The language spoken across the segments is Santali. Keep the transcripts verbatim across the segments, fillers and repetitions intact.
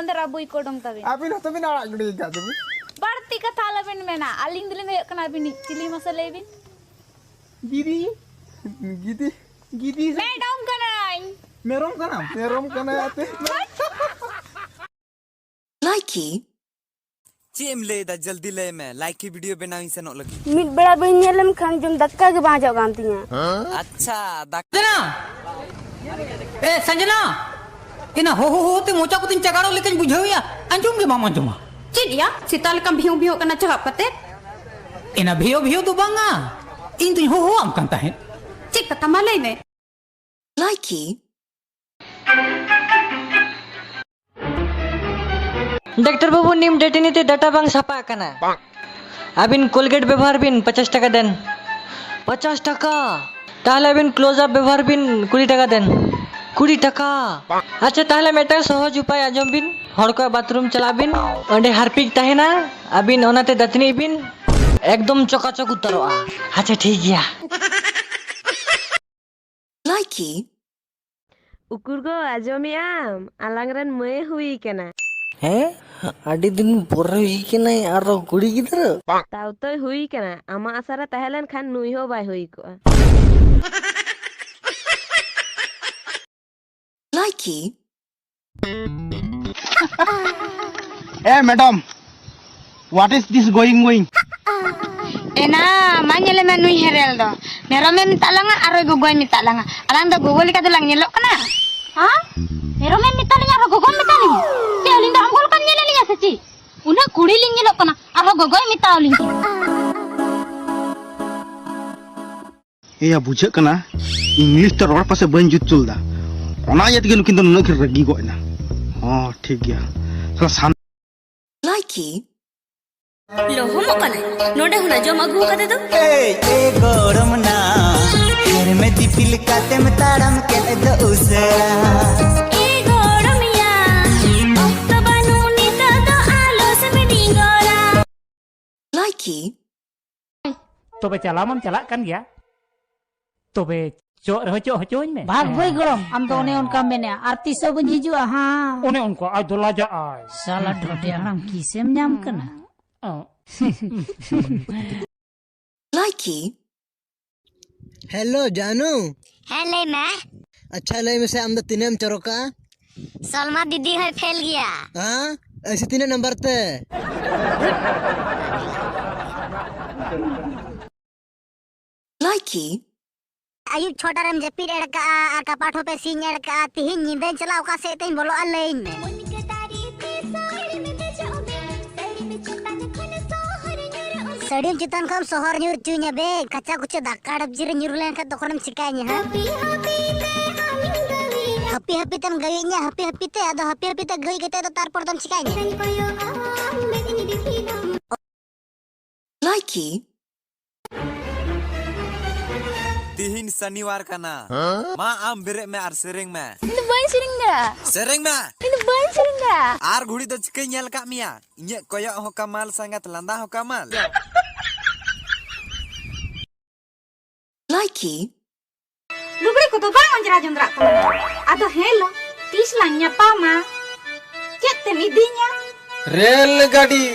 ᱚᱸᱰᱮ ᱨᱟ ᱵᱳᱭ ᱠᱚ ᱚᱰᱚᱝ ᱛᱟᱵᱤᱱ᱾ ᱟᱹᱵᱤᱱ ᱦᱚᱸᱛᱚ ᱵᱤᱱ ᱟᱲᱟᱜ ᱜᱤᱰᱤ ᱟᱠᱟᱫ ᱫᱚᱵᱤᱱ᱾ ᱵᱟᱹᱲᱛᱤ ᱠᱟᱛᱷᱟ ᱟᱞᱚᱵᱤᱱ ᱢᱮᱱᱟ, ᱟᱹᱞᱤᱧ ᱫᱚᱞᱤᱧ ᱦᱩᱭᱩᱜ ᱠᱟᱱᱟ ᱟᱹᱵᱤᱱᱤᱡ ᱪᱤᱞᱤ ᱢᱟᱥᱮ ᱞᱟᱹᱭ ᱵᱤᱱ? ᱜᱤᱫᱤ᱾ ᱜᱤᱫᱤ᱾ ᱜᱤᱫᱤ᱾ ᱢᱮᱰᱚᱢ ᱠᱟᱹᱱᱟᱹᱧ᱾ ᱢᱮᱨᱚᱢ ᱠᱟᱱᱟᱢ? ᱢᱮᱨᱚᱢ ᱠᱟᱱᱟᱭ ᱟᱛᱮ᱾ ᱞᱟᱭᱠᱤ᱾ ᱪᱮᱫ ᱮᱢ ᱞᱟᱹᱭ ᱮᱫᱟ? ᱡᱚᱞᱫᱤ ᱞᱟᱹᱭ ᱢᱮ, ᱞᱟᱭᱠᱤ ᱵᱷᱤᱰᱤᱭᱳ ᱵᱮᱱᱟᱣ ᱤᱧ ᱥᱮᱱᱚᱜ ᱞᱟᱹᱜᱤᱫ᱾ ᱢᱤᱫ ᱵᱮᱲᱟ ᱵᱟᱹᱧ ᱧᱮᱞ ᱞᱮᱢ ᱠᱷᱟᱱ ᱡᱚᱢ ᱫᱟᱠᱟ ᱜᱮ ᱵᱟᱝ ᱦᱟᱡᱚᱜ ᱠᱟᱱ ᱛᱤᱧᱟ᱾ ᱟᱪᱪᱷᱟ, ᱫᱟᱠᱟ᱾ ᱥᱚᱧᱡᱚᱱᱟ! ᱮ, ᱥᱚᱧᱡᱚᱱᱟ! ᱮᱱᱟ ᱦᱳ ᱦᱳ ᱦᱳ ᱛᱮ ᱢᱚᱪᱟ ᱠᱚᱛᱤᱧ ᱪᱟᱜᱟᱲᱚᱜ ᱞᱮᱠᱟᱧ ᱵᱩᱡᱷᱟᱹᱣᱮᱭᱟ, ᱟᱸᱡᱚᱢ ᱜᱮ ᱵᱟᱢ ᱟᱸᱡᱚᱢᱟ᱾ ᱪᱮᱫ ᱭᱟ? ᱥᱮᱛᱟᱜ ᱞᱮᱠᱟᱢ ᱵᱷᱤᱭᱩ ᱵᱷᱤᱭᱩᱜ ᱠᱟᱱᱟ ᱪᱟᱦᱟᱵ ᱠᱟᱛᱮ? ᱮᱱᱟ ᱵᱷᱤᱭᱩ ᱵᱷᱤᱭᱩ ᱫᱚ ᱵᱟᱝᱟ, ᱤᱧ ᱫᱩᱧ ᱦᱳ ᱦᱳ ᱟᱢ ᱠᱟᱱ ᱛᱟᱦᱮᱸᱫ᱾ ᱪᱮᱫ ᱠᱟᱛᱷᱟ ᱢᱟ ᱞᱟᱹᱭ ᱢᱮ᱾ ᱞᱟᱭᱠᱤ᱾ ᱰᱟᱠᱛᱟᱨ ᱵᱟᱹᱵᱩ, ᱱᱤᱢ ᱰᱟᱹᱴᱤᱱᱤ ᱛᱮ ᱰᱟᱴᱟ ᱵᱟᱝ ᱥᱟᱯᱷᱟᱜ ᱠᱟᱱᱟ᱾ ᱟᱹᱵᱤᱱ ᱠᱳᱞᱜᱮᱴ ᱵᱮᱵᱚᱦᱟᱨ ᱵᱤᱱ, ᱯᱚᱪᱟᱥ ᱴᱟᱠᱟ ᱫᱮᱱ᱾ ᱯᱚᱪᱟᱥ ᱴᱟᱠᱟ? ᱛᱟᱦᱚᱞᱮ ᱟᱹᱵᱤᱱ ᱠᱞᱳᱡᱽ ᱟᱯ ᱵᱮᱵᱚᱦᱟᱨ ᱵᱤᱱ, ᱠᱩᱲᱤ ᱴᱟᱠᱟ ᱫᱮᱱ᱾ ᱠᱩᱲᱤ ᱴᱟᱠᱟ? ᱟᱪᱪᱷᱟ, ᱛᱟᱦᱚᱞᱮ ᱢᱤᱫᱴᱟᱝ ᱥᱚᱦᱚᱡᱽ ᱩᱯᱟᱭ ᱟᱸᱡᱚᱢ ᱵᱤᱱ᱾ ᱦᱚᱲ ᱠᱚᱣᱟᱜ ᱵᱟᱛᱷᱨᱩᱢ ᱪᱟᱞᱟᱜ ᱵᱤᱱ, ᱚᱸᱰᱮ ᱦᱟᱨᱯᱤᱠ ᱛᱟᱦᱮᱱᱟ, ᱟᱹᱵᱤᱱ ᱚᱱᱟᱛᱮ ᱫᱟᱹᱛᱟᱹᱱᱤᱜ ᱵᱤᱱ, ᱮᱠᱫᱚᱢ ᱪᱚᱠᱟᱪᱚᱠ ᱩᱛᱟᱹᱨᱚᱜᱼᱟ᱾ ᱟᱪᱪᱷᱟ, ᱴᱷᱤᱠ ᱜᱮᱭᱟ᱾ ᱞᱟᱭᱠᱤ᱾ ᱩᱠᱩᱨ ᱜᱚ, ᱟᱸᱡᱚᱢᱮᱜ ᱟᱢ? ᱟᱞᱟᱝ ᱨᱮᱱ ᱢᱟᱹᱭᱮ ᱦᱩᱭ ᱠᱟᱱᱟ᱾ ᱦᱮᱸ? ᱟᱹᱰᱤ ᱫᱤᱱ ᱯᱚᱨᱮ ᱦᱩᱭ ᱠᱟᱱᱟᱭ ᱟᱨᱚ ᱠᱩᱲᱤ ᱜᱤᱫᱽᱨᱟᱹ? ᱛᱟᱣ ᱛᱚᱭ ᱦᱩᱭ ᱠᱟᱱᱟ᱾ ᱟᱢᱟᱜ ᱟᱥᱟ ᱨᱮ ᱛᱟᱦᱮᱸ ᱞᱮᱱ ᱠᱷᱟᱱ ᱱᱩᱭ ᱦᱚᱸ ᱵᱟᱭ ᱦᱩᱭ ᱠᱚᱜᱼᱟ᱾ ᱞᱟᱭᱠᱤ᱾ ᱮ madam, what is this going going? ᱮᱱᱟ, ᱢᱟ ᱧᱮᱞᱮ ᱢᱮ ᱱᱩᱭ ᱦᱮᱨᱮᱞ ᱫᱚ᱾ ᱢᱮᱨᱚᱢᱮ ᱢᱮᱛᱟᱜ ᱞᱟᱝᱟ, ᱟᱨᱦᱚᱸ ᱜᱚᱜᱚᱭ ᱢᱮᱛᱟᱜ ᱞᱟᱝᱟ᱾ ᱟᱞᱟᱝ ᱫᱚ ᱜᱚᱜᱚ ᱞᱮᱠᱟ ᱫᱚᱞᱟᱝ ᱧᱮᱞᱚᱜ ᱠᱟᱱᱟ? ᱦᱮᱸ? ᱢᱮᱨᱚᱢᱮ ᱢᱮᱛᱟᱜ ᱞᱤᱧᱟ, ᱟᱨᱦᱚᱸ ᱜᱚᱜᱚᱢ ᱢᱮᱛᱟᱜ ᱞᱤᱧᱟ? ᱪᱮᱫ, ᱟᱹᱞᱤᱧ ᱫᱚ ᱟᱢ ᱜᱚ ᱞᱮᱠᱟᱢ ᱧᱮᱞᱮᱫ ᱞᱤᱧᱟ ᱥᱮ ᱪᱮᱫ? ᱩᱱᱟᱹᱜ ᱠᱩᱲᱤ ᱞᱤᱧ ᱧᱮᱞᱚᱜ ᱠᱟᱱᱟ, ᱟᱨᱦᱚᱸ ᱜᱚᱜᱚᱭ ᱢᱮᱛᱟᱣ ᱞᱤᱧ ᱠᱟᱱᱟ᱾ ᱮᱭᱟ, ᱵᱩᱡᱷᱟᱹᱜ ᱠᱟᱱᱟ ᱤᱝᱞᱤᱥ ᱛᱮ ᱨᱚᱲ ᱯᱟᱥᱮ ᱵᱟᱹᱧ ᱡᱩᱛ ᱦᱚᱪᱚ ᱞᱮᱫᱟ, ᱚᱱᱟ ᱤᱭᱟᱹ ᱛᱮᱜᱮ ᱱᱩᱠᱤᱱ ᱫᱚ ᱱᱩᱱᱟᱹᱜ ᱠᱤᱱ ᱨᱟᱹᱜᱤ ᱜᱚᱫ ᱮᱱᱟ᱾ ᱦᱚᱸ, ᱴᱷᱤᱠ ᱜᱮᱭᱟ᱾ ᱥᱟᱞᱟ ᱥᱟᱱ- ᱞᱟᱭᱠᱤ᱾ ᱞᱚᱦᱚᱢᱚᱜ ᱠᱟᱱᱟᱭ᱾ ᱱᱚᱰᱮ ᱦᱚᱸ ᱱᱟ ᱡᱚᱢ ᱟᱹᱜᱩ ᱟᱠᱟᱫᱮ ᱫᱚ᱾ ᱮᱭ, ᱮ ᱜᱚᱲᱚᱢ ᱱᱟ, ᱦᱮᱨᱢᱮ ᱫᱤᱯᱤᱞ ᱠᱟᱛᱮᱢ ᱛᱟᱲᱟᱢ ᱠᱮᱫ ᱫᱚ ᱩᱥᱟᱹᱨᱟ᱾ ᱮ ᱜᱚᱲᱚᱢ ᱭᱟ, ᱚᱠᱛᱚ ᱵᱟᱹᱱᱩᱜ ᱱᱤᱛᱚᱜ ᱫᱚ ᱟᱞᱚᱥᱮᱢ ᱰᱤᱸᱜᱚᱨᱟ᱾ ᱞᱟᱭᱠᱤ᱾ ᱛᱚᱵᱮ ᱪᱟᱞᱟᱣ ᱢᱟᱢ ᱪᱟᱞᱟᱜ ᱠᱟᱱ ᱜᱮᱭᱟ, ᱛᱚᱵᱮ ᱪᱚᱜ ᱨᱮᱦᱚᱸ ᱪᱚᱜ ᱦᱚᱪᱚᱣᱟᱹᱧ ᱢᱮ᱾ ᱵᱷᱟᱜᱽ ᱵᱷᱟᱹᱭ ᱜᱚᱲᱚᱢ, ᱟᱢ ᱫᱚ ᱚᱱᱮ ᱚᱱᱠᱟᱢ ᱢᱮᱱᱮᱜᱼᱟ, ᱟᱨ ᱛᱤᱥ ᱦᱚᱸ ᱵᱟᱹᱧ ᱦᱤᱡᱩᱜᱼᱟ ᱦᱟᱸ᱾ ᱚᱱᱮ ᱚᱱᱠᱟ ᱟᱡ ᱫᱚ ᱞᱟᱡᱟᱜ ᱟᱭ᱾ ᱥᱟᱞᱟ ᱰᱷᱚᱰᱮ ᱦᱟᱲᱟᱢ, ᱠᱤᱥᱮᱢ ᱧᱟᱢ ᱠᱟᱱᱟ? ᱚ᱾ ᱞᱟᱹᱭᱠᱤ᱾ ᱦᱮᱞᱳ ᱡᱟᱱᱩ᱾ ᱦᱮᱸ, ᱞᱟᱹᱭ ᱢᱮ᱾ ᱟᱪᱪᱷᱟ, ᱞᱟᱹᱭ ᱢᱮᱥᱮ, ᱟᱢ ᱫᱚ ᱛᱤᱱᱟᱹᱜ ᱮᱢ ᱪᱚᱨᱚᱠᱟ? ᱥᱚᱞᱢᱟ ᱫᱤᱫᱤ ᱦᱚᱸᱭ ᱯᱷᱮᱞ ᱜᱮᱭᱟ᱾ ᱦᱮᱸ? ᱮᱭᱥᱮ ᱛᱤᱱᱟᱹᱜ ᱱᱟᱢᱵᱟᱨ ᱛᱮ? ᱞᱟᱹᱭᱠᱤ᱾ ᱟᱹᱭᱩᱵ ᱪᱷᱚᱴᱟ ᱨᱮᱢ ᱡᱟᱹᱯᱤᱫ ᱮᱲ ᱠᱟᱜᱼᱟ ᱟᱨ ᱠᱟᱯᱟᱴ ᱦᱚᱸᱯᱮ ᱥᱤᱧ ᱮᱲ ᱠᱟᱜᱼᱟ᱾ ᱛᱤᱦᱤᱧ ᱧᱤᱫᱟᱹᱧ ᱪᱟᱞᱟᱜᱼᱟ, ᱚᱠᱟ ᱥᱮᱫ ᱛᱮᱧ ᱵᱚᱞᱚᱜᱼᱟ, ᱞᱟᱹᱭᱟᱹᱧ ᱢᱮ᱾ ᱥᱟᱹᱲᱤᱢ ᱪᱮᱛᱟᱱ ᱠᱷᱚᱱ ᱥᱚᱦᱚᱨ ᱧᱩᱨ ᱦᱚᱪᱚᱧᱟ ᱵᱮ, ᱠᱟᱪᱟ ᱠᱩᱪᱟ ᱫᱟᱠᱟ ᱰᱟᱵᱡᱤ ᱨᱮ ᱧᱩᱨ ᱞᱮᱱᱠᱷᱟᱱ ᱛᱚᱠᱷᱚᱱᱮᱢ ᱪᱤᱠᱟᱹᱧᱟ ᱦᱟᱸᱜ? ᱦᱟᱹᱯᱤ ᱦᱟᱹᱯᱤ ᱛᱮᱢ ᱜᱟᱹᱭᱤᱧᱟ, ᱦᱟᱹᱯᱤ ᱦᱟᱹᱯᱤ ᱛᱮ, ᱟᱫᱚ ᱦᱟᱹᱯᱤ ᱦᱟᱹᱯᱤ ᱛᱮ ᱜᱟᱹᱭ ᱠᱟᱛᱮ ᱫᱚ ᱛᱟᱨᱯᱚᱨ ᱫᱚᱢ ᱪᱤᱠᱟᱹᱧᱟ? ᱞᱟᱹᱭᱠᱤ᱾ ᱛᱤᱦᱤᱧ ᱥᱟᱱᱤᱣᱟᱨ ᱠᱟᱱᱟ᱾ ᱦᱮᱸ? ᱢᱟ ᱟᱢ ᱵᱮᱨᱮᱫ ᱢᱮ ᱟᱨ ᱥᱮᱨᱮᱧ ᱢᱮ᱾ ᱤᱧ ᱫᱚ ᱵᱟᱹᱧ ᱥᱮᱨᱮᱧ ᱫᱟᱲᱮᱭᱟᱜᱼᱟ᱾ ᱥᱮᱨᱮᱧ ᱢᱮ᱾ ᱤᱧ ᱫᱚ ᱵᱟᱹᱧ ᱥᱮᱨᱮᱧ ᱫᱟᱲᱮᱭᱟᱜᱼᱟ᱾ ᱟᱨ ᱜᱷᱩᱲᱤ ᱫᱚ ᱪᱤᱠᱟᱹᱧ ᱧᱮᱞ ᱠᱟᱜ ᱢᱮᱭᱟ? ᱤᱧᱟᱹᱜ ᱠᱚᱭᱚᱜ ᱦᱚᱸ ᱠᱟᱢᱟᱞ, ᱥᱟᱸᱜᱟᱛ ᱞᱟᱸᱫᱟ ᱦᱚᱸ ᱠᱟᱢᱟᱞ᱾ ᱞᱟᱹᱭᱠᱤ᱾ ᱞᱩᱜᱽᱲᱤ ᱠᱚᱫᱚ ᱵᱟᱝ ᱚᱸᱡᱽᱨᱟ ᱡᱚᱸᱫᱽᱨᱟᱜ ᱛᱟᱢᱟ᱾ ᱟᱫᱚ ᱦᱮᱸ ᱞᱚ, ᱛᱤᱥ ᱞᱟᱝ ᱧᱟᱯᱟᱢᱟ? ᱪᱮᱫ ᱛᱮᱢ ᱤᱫᱤᱧᱟ? ᱨᱮᱞ ᱜᱟᱹᱰᱤ,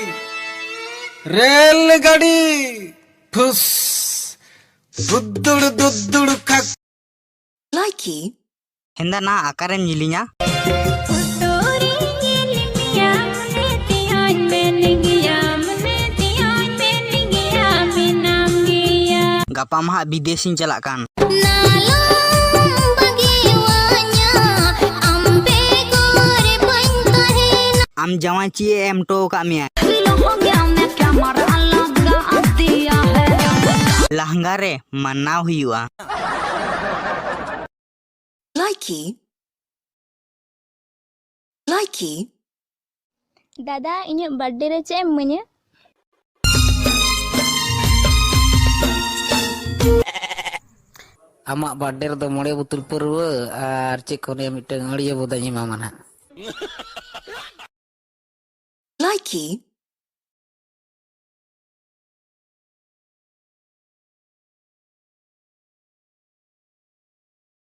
ᱨᱮᱞ ᱜᱟᱹᱰᱤ, ᱴᱷᱩᱥ, ᱫᱩᱫᱽᱫᱩᱲ ᱫᱩᱫᱽᱫᱩᱲ ᱠᱷᱟᱠ᱾ ᱞᱟᱹᱭᱠᱤ᱾ ᱦᱮᱸᱫᱟ ᱱᱟ ᱟᱠᱟᱨᱮᱢ ᱧᱮᱞᱤᱧᱟ? ᱩᱛᱩᱨᱤᱧ ᱧᱮᱞ ᱢᱮᱭᱟ, ᱢᱚᱱᱮ ᱛᱤᱧ ᱢᱮᱱ ᱜᱮᱭᱟ, ᱢᱚᱱᱮ ᱛᱤᱧ ᱢᱮᱱ ᱜᱮᱭᱟ, ᱢᱮᱱᱟᱢ ᱜᱮᱭᱟ᱾ ᱜᱟᱯᱟ ᱢᱟ ᱦᱟᱸᱜ ᱵᱤᱫᱮᱥᱤᱧ ᱪᱟᱞᱟᱜ ᱠᱟᱱ᱾ ᱱᱟᱞᱚᱢ ᱵᱟᱹᱜᱤᱣᱟᱹᱧᱟ, ᱟᱢ ᱵᱮᱜᱚᱨ ᱵᱟᱹᱧ ᱛᱟᱦᱮᱱᱟ᱾ ᱟᱢ ᱡᱟᱶᱟᱭ ᱪᱮᱫ ᱮ ᱮᱢ ᱦᱚᱴᱚ ᱟᱠᱟᱫ ᱢᱮᱭᱟ? ᱞᱚᱦᱚᱝ ᱜᱮ ᱟᱢᱮ ᱠᱮᱢᱟᱨᱟ ᱞᱟᱜᱟ ᱟᱫᱮᱭᱟ ᱦᱮ᱾ ᱞᱟᱸᱜᱟ ᱨᱮ ᱢᱟᱱᱟᱣ ᱦᱩᱭᱩᱜᱼᱟ᱾ ᱞᱟᱹᱭᱠᱤ᱾ ᱞᱟᱹᱭᱠᱤ᱾ ᱫᱟᱫᱟ, ᱤᱧᱟᱹᱜ ᱵᱟᱨᱛᱷᱰᱮ ᱨᱮ ᱪᱮᱫ ᱮᱢ ᱤᱢᱟᱹᱧᱟ? ᱟᱢᱟᱜ ᱵᱟᱨᱛᱷᱰᱮ ᱨᱮᱫᱚ ᱢᱚᱬᱮ ᱵᱳᱛᱚᱞ ᱯᱟᱹᱨᱣᱟᱹ ᱟᱨ ᱪᱮᱫ ᱠᱚ ᱞᱟᱹᱭᱟ, ᱢᱤᱫᱴᱟᱝ ᱟᱹᱲᱭᱟᱹ ᱵᱚᱫᱟᱧ ᱮᱢᱟᱢᱟ ᱱᱟᱦᱟᱜ᱾ ᱞᱟᱹᱭᱠᱤ᱾